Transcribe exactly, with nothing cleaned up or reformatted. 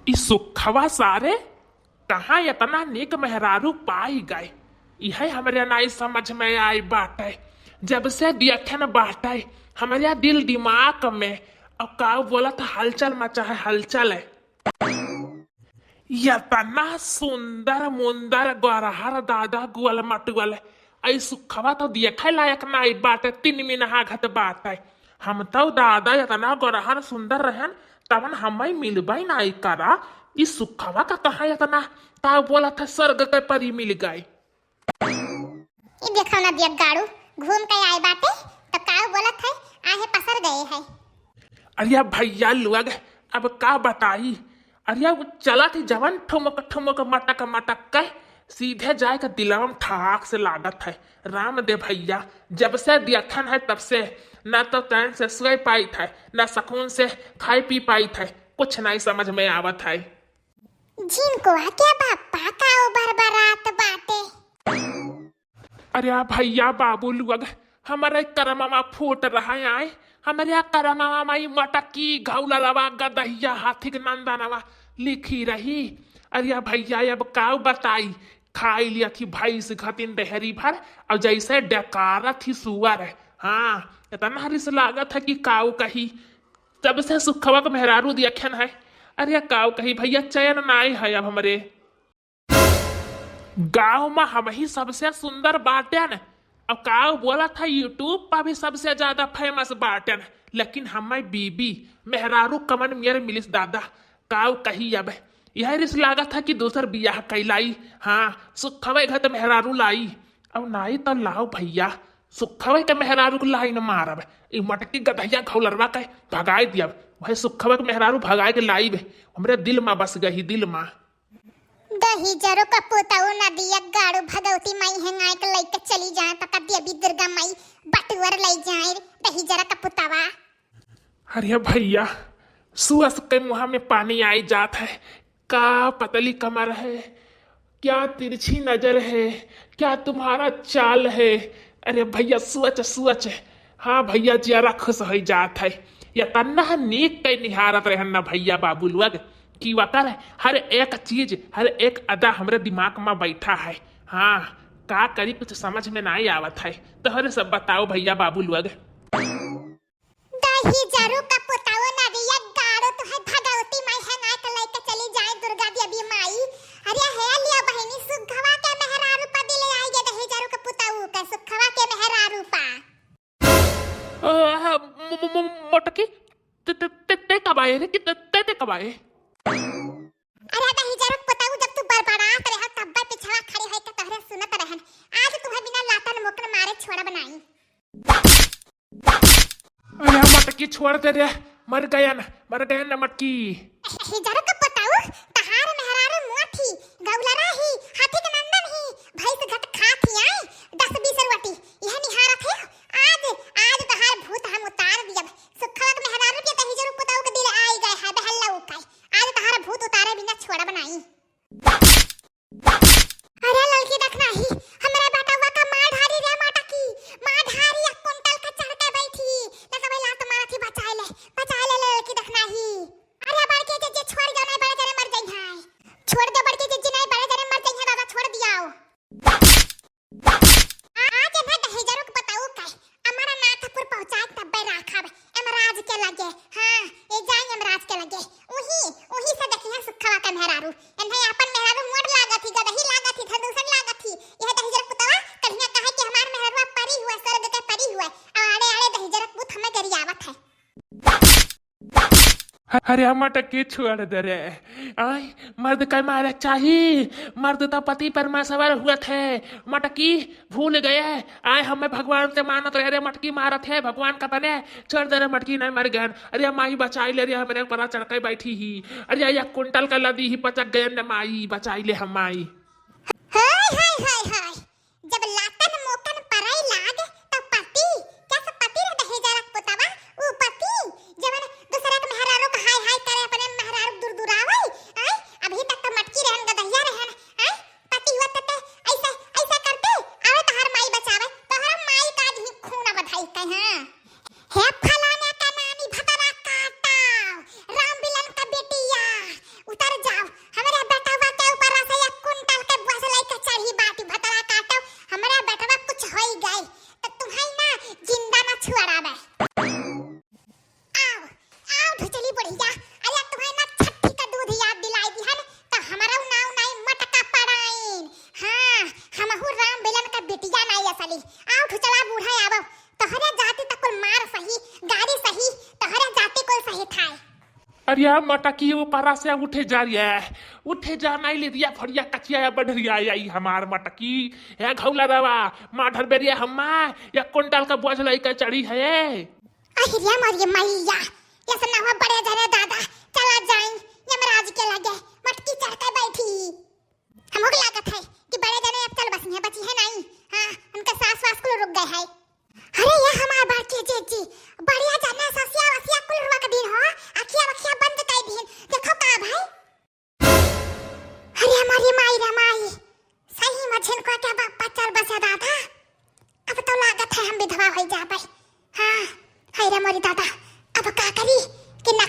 ई सुखवा सारे कहाँ एतना नीक मेहरारू पाई गए, इहे हमरे नाई समझ में आई बाटे। जब से दियखन बाटे, हमरे दिल दिमाग में अब का बोलत हलचल मचा है, हलचल है। एतना सुंदर मुंदर गोरहर दादा गुअल मटुअल, आई सुखवा तो देखे लायक नाई बाटे, तीन मिनहा घत बाटे। हम तो दादा एतना गोरहर सुंदर रहन, तवन हमें मिलबे नाई करा। ई सुखवा का कहाँ एतना का बोलत है, स्वर्ग के परी मिल गई। ई देखो ना दिया गाड़ू, घूम के आए बाटे, तो का बोलत है, आहे पसर गए है। अरे भैया लोग, अब का बताई, अरे उ चलत ही जवन ठुमक ठुमक मटक मटक के सीधे जाए के दिलवा में ठहाक से लागत है। राम दे भैया, जब से दियखन है तब से ना तो चैन से सोए पाइत है, ना सुकून से खाए पी पाइत है, कुछ नहीं समझ में आवत है। झिनकुआ के बापा का उबर बरात बाटे। अरे आ भैया बाबू लोग, हमरे करमवा फूट रहा है, आए हमरे करमवा में ई मटकी घौलरवा गदहिया हाथी के नंदनवा लिखी रही। अरे आ भैया अब का बताई, खाई लिया थी भैंस घतिन डेहरी भर, और जैसे डकारत ही सुअर। हाँ, एतना रिस लागत है कि काऊ कही, जब से सुखवा के मेहरारू दियखन है। अरे काऊ कही भैया, चैन नाई है अब हमरे। गाँव में हम ही सबसे सुंदर बाटेन। अब का बोलत है, YouTube पर भी सबसे ज्यादा famous बाटेन, लेकिन हमें बीबी मेहरारू कमन मेर मिलिस दादा, का कही अब। यह रिस लागत है कि दूसर बियाह कैलाई, हाँ, सुखवे घर त मेहरारू लाई। अब नाई तो लाओ भैया, सुखवे के मेहरारू के लाइन मारब, ई मटकी गदहिया घौलरवा के भगाए दियब, वह सुखवे के मेहरारू भगाए के लाइब, हमरे दिल में बस गई, दिल में। दहिजरो का पुतऊ नदिया गाड़ू भगवती माई हेंगाए के लइके चली जाए, त का देवी दुर्गा माई बटुअर लई जाए दहिजरा का पुतवा। अरे भैया, सुअस के मुँह में पानी आई जात है। का पतली कमर है, क्या तिरछी नजर है, क्या तुम्हारा चाल है। अरे भैया, सोच, सोच। हाँ भैया, जियरा खुश हो जात है। एतना नीक के निहारत रहन ना भैया बाबू लोग, कि वकर हर एक चीज, हर एक अदा हमरे दिमाग में बैठा है। हाँ, का करी, कुछ समझ में नाई आवत है। तोहरे सब बताओ भैया बाबू लोग। दहिजरू का पुतऊ नदिया गाड़ू तुहे भगवती माई हेंगाए के लइके चली जाए दुर्गा देवी माई। अरे हे लिया बहिनी, सुखवा के मेहरारू पर दिल आई गे दहिजरू का पुतऊ के, सुखवा के मेहरारू पा। अ, म-, म-, म-, मोटकी, ते, ते, ते, ते कब आए रे? कि ते, ते, ते कब आए? अरे दहिजरू पुतऊ, जब तू बड़बड़ात रहे तब्बे पिछवा खड़ी होइके तोहरे सुनत रहन। आज तुहे बिना लातन मोकन मारे छोड़ब नाई। अरे मटकी छोड़ दे रे, मर गयन, मर गयन न मटकी। दहिजरू का पुतऊ, तहार मेहरारू मुआ थी, गौलरा ही, हाथी के नंदन ही, भैंस घट खात ही आए, दस बीस रोटी, यह निहारत है। आज, आज तहार भूत हम उतार दियब। सुखवा के मेहरारू के दहिजरू पुतऊ के दिल आई गए है, बहल्ला उकाई। आज तहार भूत उतारे बिना छोड़ब नाई। अरे ललकी देखना ही, हमरे बेटवा का मार ढारी रे मटकी, मार ढारी एक कुंटल के चढ़ के बैठी, न तो लात मारत ही, बचाए ले, बचाए ले ललकी देखना ही। अरे बड़के जिज्जी छोड़ दो, नहीं बड़े जने मर जाई हैं। छोड़ दो बड़के जिज्जी, नहीं बड़े जने मर जाई हैं दादा, छोड़ दियाओ। आज एम्हे दहिजरू के पुतऊ के अमरनाथपुर पहुँचाए तब्बे राखब, यमराज के लगे। हाँ, ए जाई यमराज के लगे। उही, उही से देखिहैं सुखवा के मेहरारू। एम्हे आपन मेहरारू मोट लागत ही, गदही लागत ही, धदूसन लागत ही। यह दहिजरू पुतवा कहिया कहे कि हमार मेहरवा परी हुआ, स्वर्ग के परी हुआ। और आड़े आड़े दहिजरू पुत हमें गरियावत है। अरे मटकी छोड़ दे रे। आय, मर्द का मारे चाही, मर्द तो पति परमेश्वर हुआ थे। मटकी भूल गए, आय हमें भगवान से मानत रहे रे, मटकी मारत है भगवान का बने। छोड़ दे रे मटकी, नहीं मर गए। अरे माई बचाई ले रे, हमरे ऊपर चढ़ के बैठी ही। अरे एक कुंटल का लदी ही पचक गए न माई, बचाई ले हम माई। हाय, हाय, हाय, हाय। जब लातन मोकन परई लाग, तब पति, कैसे पति रे दहेजरा पुतवा, ऊ पति, जवन दूसरा के मेहरारू के हाय हाय करे, अपने मेहरारू के दुरदुरावे, आय? अभी तक तो मटकी रहन, गदहिया रहन, आय? पति हुआ तो ते ऐसे, ऐसे करते, आवे तोहर माई बचावे, तोहरा माई का आज ही खून बधाई कहे, हाँ? हे फलाने का नानी भतरा काटा, राम बिलन का बेटिया, उतर अरे यार मटकी, वो पारा से उठे जा रही है, उठे जा, नहीं ले दिया फड़िया कचिया या बढ़िया आई हमार मटकी। ए घौला रवा, माधर बेरिया हम्मा या कुंडल का बोझ लइके चढ़ी है। अहिरिया मरिए मैया, ये सब ना हुआ बड़े जने दादा, चला जाई यमराज के लगे, मटकी चढ़ के बैठी। हमको लागत है कि बड़े जने अब चल बसी हैं, बची है नहीं। हाँ, उनका सास वास कुल रुक गए है। अरे ये हमार बड़की जीजी, बढ़िया जने ससिया वसिया कुल रुआ के दिन हो, अखिया वखिया बंद कर दिन। देखो का भाई? अरे हमारी माई रे माई, सही में झिनको के बापा चल बसे दादा। अब तो लागत है हम विधवा हो जाबे। हाँ, हाय रे मोरी दादा, अब का करी कि ना